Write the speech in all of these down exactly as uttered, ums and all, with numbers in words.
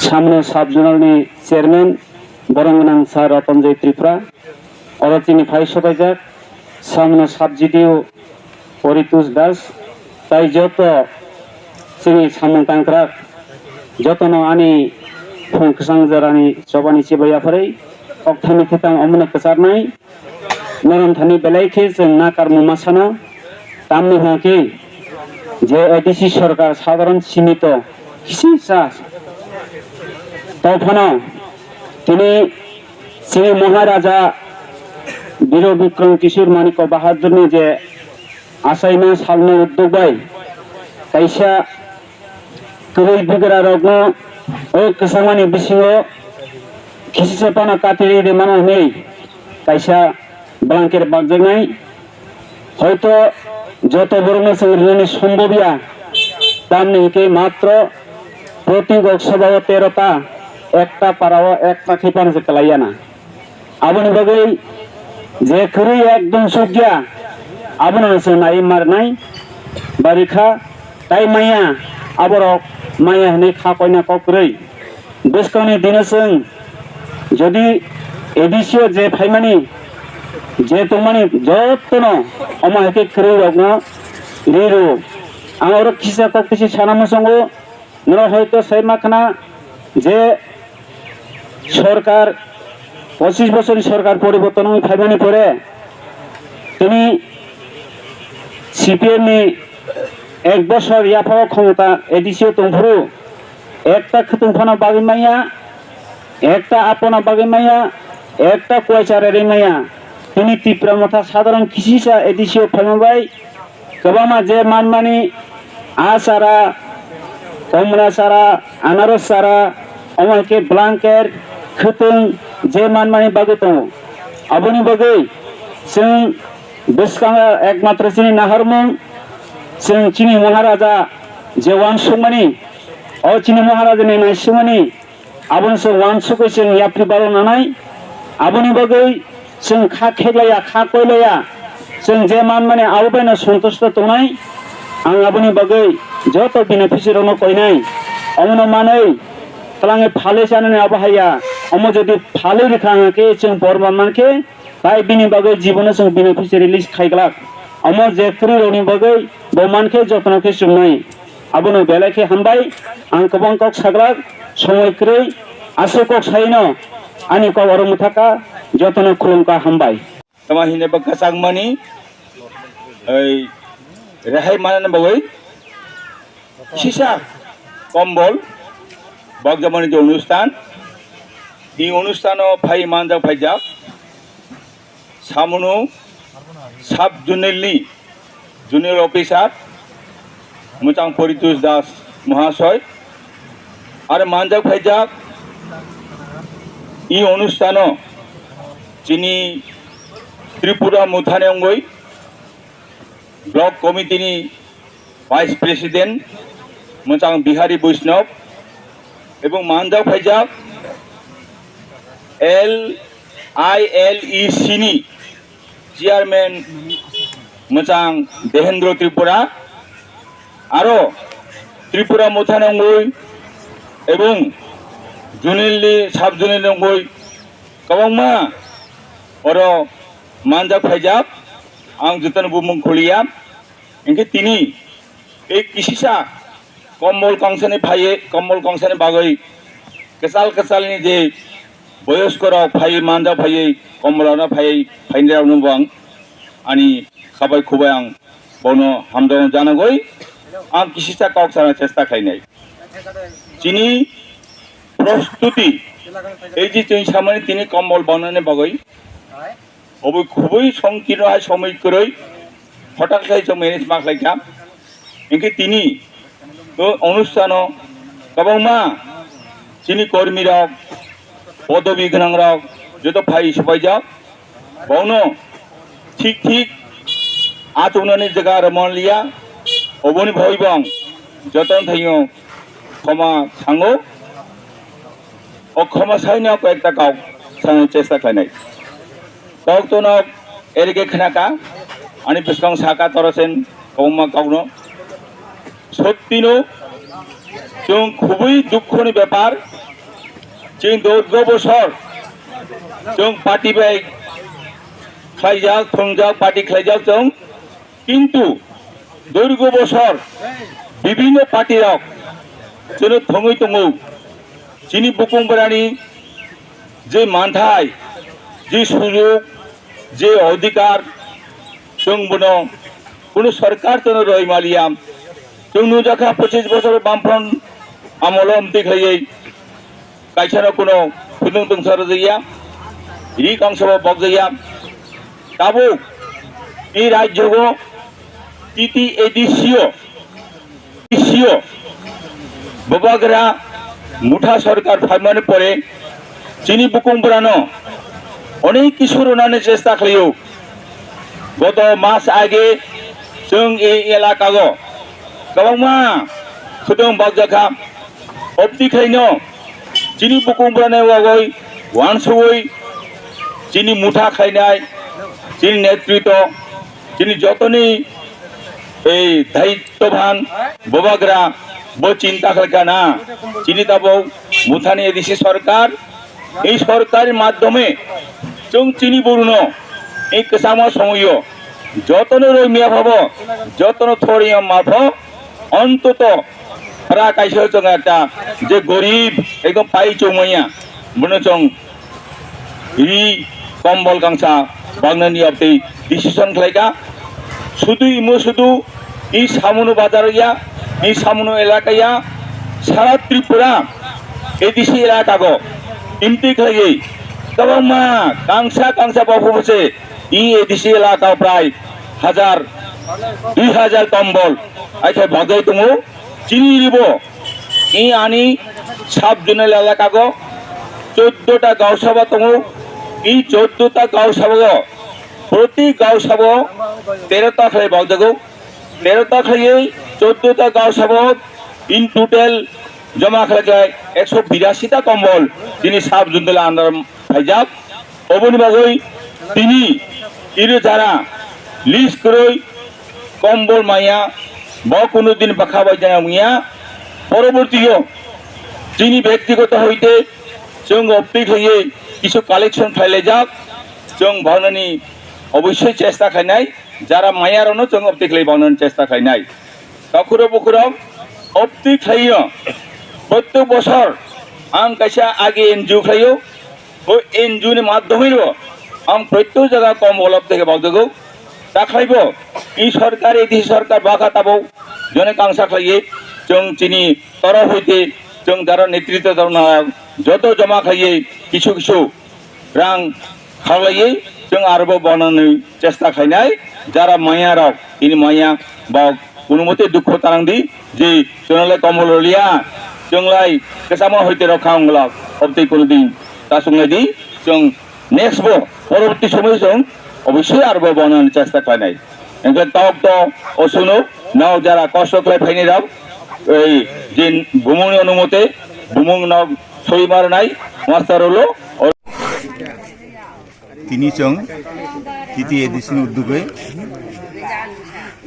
Samno sub-zonal ni chairman borong gwnang sir Ratanjoy Tripura, oro chini phai sopaijak Samno sub-G D O Poritos Das, tai joto chini samung tangkrak jotono ani phung kwchang jorani chobani chibai yapharwi okthani thekang omono kwcharnai. Norom thani belai khe chwng nakarmung ma sano, tamni hwnkhe je A D C sorkar sadharon simito kisi cha tongphano tini chini Maharaja Biro Bikram Kishore Manikya Bahadurni je achaima salno uddog bai kaisa kwrwi bigrarokno o kwchangmani bisingo khisisa phano katiri rimano hwnwi kaisa blanket bakjaknai. Hoito joto borokno chwng rinani sombobya, tamni hwnkhe matro proti Lok Sabha o tero ta, ekta para o ekta khe phano se kwlaiya na. Aboni bagwi je kwrwi ekdom sukya, abono se nai marnai, barikha, tai maya, aborok maya hwnwi kha koina kok kwrwi. Bwskangni dino chwng jodi A D C o je phaimani, je tongmani jotono omo hai khe kwrwi rokno ri rw. Ang oro kisa kok kisi sana muchungo, norok hoito sai ma khna je sorkar, pochis bosorni sorkar poriborton wngwi phaimani pore tini C P M ni ek bosor yaphao khomota A D C o tongphuru ekta khwtwng phano bagwi manya, ekta apona bagwi manya, ekta kuaisa rerwi manya. Tini Tipra Motha sadharon kisisa A D C o phaima bai kwbangma je manmani, aa chara, komla chara, anaros chara, omo hai khe blanket, khwtwng je manmani bagwi tongo. Aboni bagwi chwng bwskango ekmatro chini naharmung, chwng chini Maharaja je uansukmani, o chini Maharajani naisukmani, abono chwng uansugwi chwng yapri balo nanai. Aboni bagwi chwng kha kheklaiya, kha koilaiya, chwng je manmani abo baino sontusto tongnai. Ang aboni bagwi joto beneficiary rokno koinai. Omono manwi twlangwi phalwi chanani abo haiya. Omo jodi phalwi rwkha hwnkhe chwng bor manmankhe, tai bini bagwi jibono chwng beneficiary list khaiglak. Omo je kwrwi rokni bagwi bo mankhe jotono khe chumnai. Abono belai khe hambai, ang kwbang kok saglak, somoi kwrwi, aswk kok saino ani kok oro mwthaka, jotono khulumkha, hambai. Tama hine bwkha changmani, ei, rehai manani bagwi sisa kombol bakjamani je onusthan, i onusthano phai manjak phaijak, Samunu sub-zonal ni Zonal Officer mwchang Poritos Das Mahasoy, aro manjak phaijak i onusthano chini Tripura Mothani wngwi Block Committee ni Vice President mwchang Bihari Vaishnav ebong manjak phaijak L I L E C ni Chairman mwchang Dehendra Tripura, aro Tripura Mothani wngwi ebong zonal ni sub-zonal ni wngwi kwbangma oro manjak phaijak, ang jotono bumung khuliya. Hinkhe tini tei kisisa kombol kongsani phaiwi, kombol kongsani bagwi kwchal kwchalni je boyoskorok phaiwi, manjak phaiwi, kombolrokno phaiwi, phainirokno bo ang ani khabai khubai ang bono hamjakno janagwi ang kisisa kok sana chesta khlainai. Chini prostuti, ei je chwng samani tini kombol bangnani bagwi, obo khubui songkirno hai somoi kwrwi, hotak khai chwng manage ma khlaikha. Hinkhe tini o onusthano kwbangma chini kormirok, podobi gwnangrok joto phai supaijak, bono thik thik achuknani jaga aro manliya, oboni bhai bong jotoni thaio khoma sango. O khoma saino koi ekta kok sani chesta khlainai. Kok tono erge khnaka, ani bwskang saka torosen kwbangma kokno. Sottino chwng khubui dukhoni bepar, Chwng doirgo bosor chwng party bai khlaijak, thwngjak, party khlaijak chwng. Kintu doirgo bosor bibhinno party rok chwngno thwngwi tongo. Chini bukung bwrani je manthai, je sujog, je odhikar, chwng bono kunu sorkar chwngno rwi maliya. Chwng nukjakha pochis bosor Bamfront amolo amtwi khlaiwi kaisano kuno phunung tungsa rwjakya, ri kangsabo bokjakya. Tabuk i rajyogo T T A D C o, D C o bubagra motha sorkar phaimani pore chini bukung bwrano onek kisu rwnani chesta khlaio. Goto mas age chwng ei elakao kwbangma khudong bakjakha. Obtwi khlaino chini bukung bwrani bagwi uansugwi chini motha khlainai, chini netritw, chini jotoni ei daitwban bubagra bo chinta khlaikha na. Chini tabuk mothani A D C sorkar, ei sorkarni madhyome chwng chini buruno ei kwchangma somoio jotono rwngya phabo, jotono thoriya mapho, ontoto pra kaisa chwng ekta je gorib, ekdom pai chwngmaya, bono chwng ri kombol kangsa bagnani abtwi decision khlaikha. Sudu imo sudu i samuno bazar ya, i samuno elaka ya, sara Tripura A D C elaka go imtwi khlaiwi kwbangma kangsa kangsa bopho bose i A D C elaka prai hajar, dui hajar kombol aithai bagwi tongo. Chini ribo i ani sub zonal elaka go choddo ta gaon sabha tongo. I choddo ta gaon sabha go proti gaon sabha o tero ta khlai bagjago. Tero ta khlaiwi choddo ta gaon sabha o in total joma khlai khlai ekso birasi ta kombol chini sub zonal under phaijak. Oboni bagwi tini iro jara list kwrwi kombol maya, bo kunu din bwkha bai jana wngya. Porobortio chini bektigoto hoite chwng obtwi khlaiwi kisu collection khlailaijak, chwng bagnani obossoi chesta khlainai, jara maya rokno chwng obtwi khlai bagnani chesta khlainai. Takhuro bukhuro obtwi khlaio. Prottek bosor ang kaisa age N G O khlaio. Bo N G O ni madhyome bo ang prottek jaga kombol obtwi khe bagjago. Takhlaibo i sorkar, A D C sorkar bakha tabo jone kangsa khlaiye chwng chini torof hoite chwng jara netritw rwna joto joma khlaiye kisu kisu rang khaklaiwi chwng arbo bonani chesta khlainai. Jara maya rok tini maya bok kunumote dukho tanang di je chwnglai kombol rwliya, chwnglai kwchama hoite rok kha wngla obtwi kunu din ta chwnglai di. Chwng next bo poroborti somoy chwng obossoi arbo bonani chesta khlainai. Hingkhe tok to osuno nok jara kosto khlai phaini rok ei je bumung ni onumoti bumung nok soi marnai master rolo. Tini chwng T T A D C ni uddugwi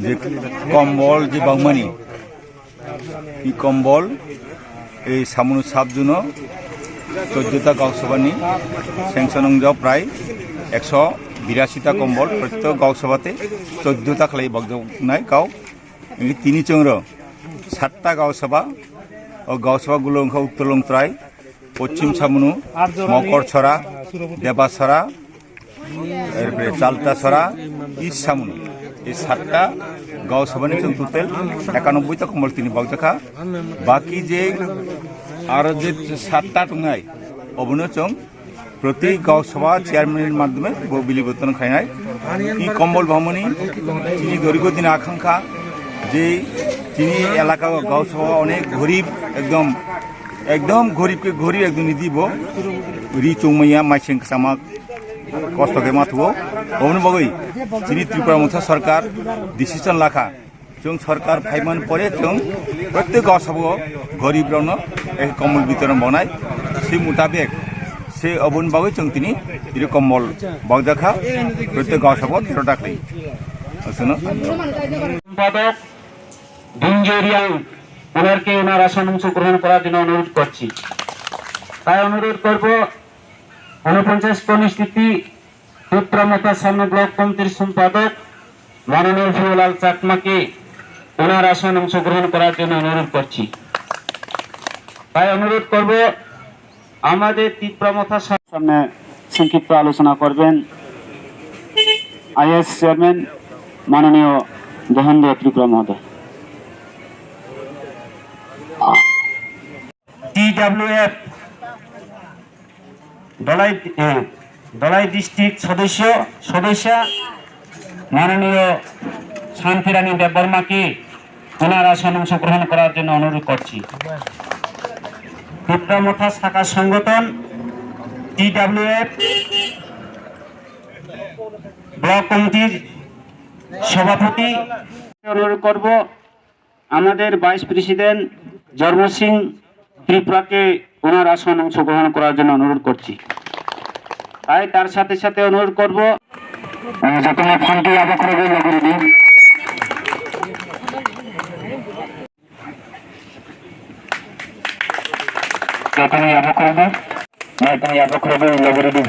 je kombol je bangmani, i kombol ei Samunu sub zone o choddo ta gaon sabha ni sanction wngjak prai ekso birasi ta kombol, prottek gaon sabha tei choddo ta khlai bakjaknai gaon. Tini chwng rw satta gaon sabha, o gaon sabha gulo wngkha Uttor Longtrai, Poschim Samunu, Mokorchora, Debasora, erpore Chaltasora, East Samunu. Ei satta gaon sabha ni chwng total ekanobboi ta kombol tini bakjakha. Baki je aro je satta tongnai, obono chwng proti gaon sabha chairman ni madhyome bo bili boton khainai. I kombol bhamani chini dorgo din akhankha je chini elaka gaon sabha onek gorib ekdom Ekdom gorib ke gorib ekdom nidi bo. Ri chungmaya maising sama kosto ke mathuo. Oboni bagwi chini Tripura Motha Sarkar decision lakha. Chwng sarkar phaiman pore chwng prottek gaon sabha o gorib rokno ek kombol bitoron bonai. Se mutabek se oboni bagwi chwng tini iri kombol bokjakha. Prottek gaon sabha o tero dakli. Aswkno সম্পাদক ভিঞ্জুরিয়াং ওনারকে ওনার আসন অংশগ্রহণ করার জন্য অনুরোধ করছি। তাই অনুরোধ করব, ঊনপঞ্চাশ কর্মসূচি ত্রিপুরা মথা সামনে ব্লক কমিটির সম্পাদক মাননীয় ভীমলাল চাকমাকে ওনার আসন অংশগ্রহণ করার জন্য অনুরোধ করছি। তাই অনুরোধ করব, আমাদের ত্রিপুরা মথা সা- সামনে সংক্ষিপ্ত আলোচনা করবেন আইএস চেয়ারম্যান মাননীয় দেহেন্দ্র ত্রিপুরা মহোদয়। টিডাব্লিউএফ ধলাই, এ, ধলাই ডিস্ট্রিক্ট সদস্য, সদস্যা মাননীয় শান্তিরানী দেববর্মাকে ওনার আসন অংশগ্রহণ করার জন্য অনুরোধ করছি। ত্রিপুরা মথা শাখা সংগঠন টিডাব্লিউএফ ব্লক কমিটির সভাপতি অনুরোধ করব, আমাদের ভাইস প্রেসিডেন্ট জন্ম সিং ত্রিপুরাকে ওনার আসন অংশগ্রহণ করার জন্য অনুরোধ করছি। তাই তার সাথে সাথে অনুরোধ করব, আহ, যতগুলো ফান্ডি আবক রবে লগরে দিন। যতগুলো আবক রবে, যতগুলো আবক রবে লগরে দিন।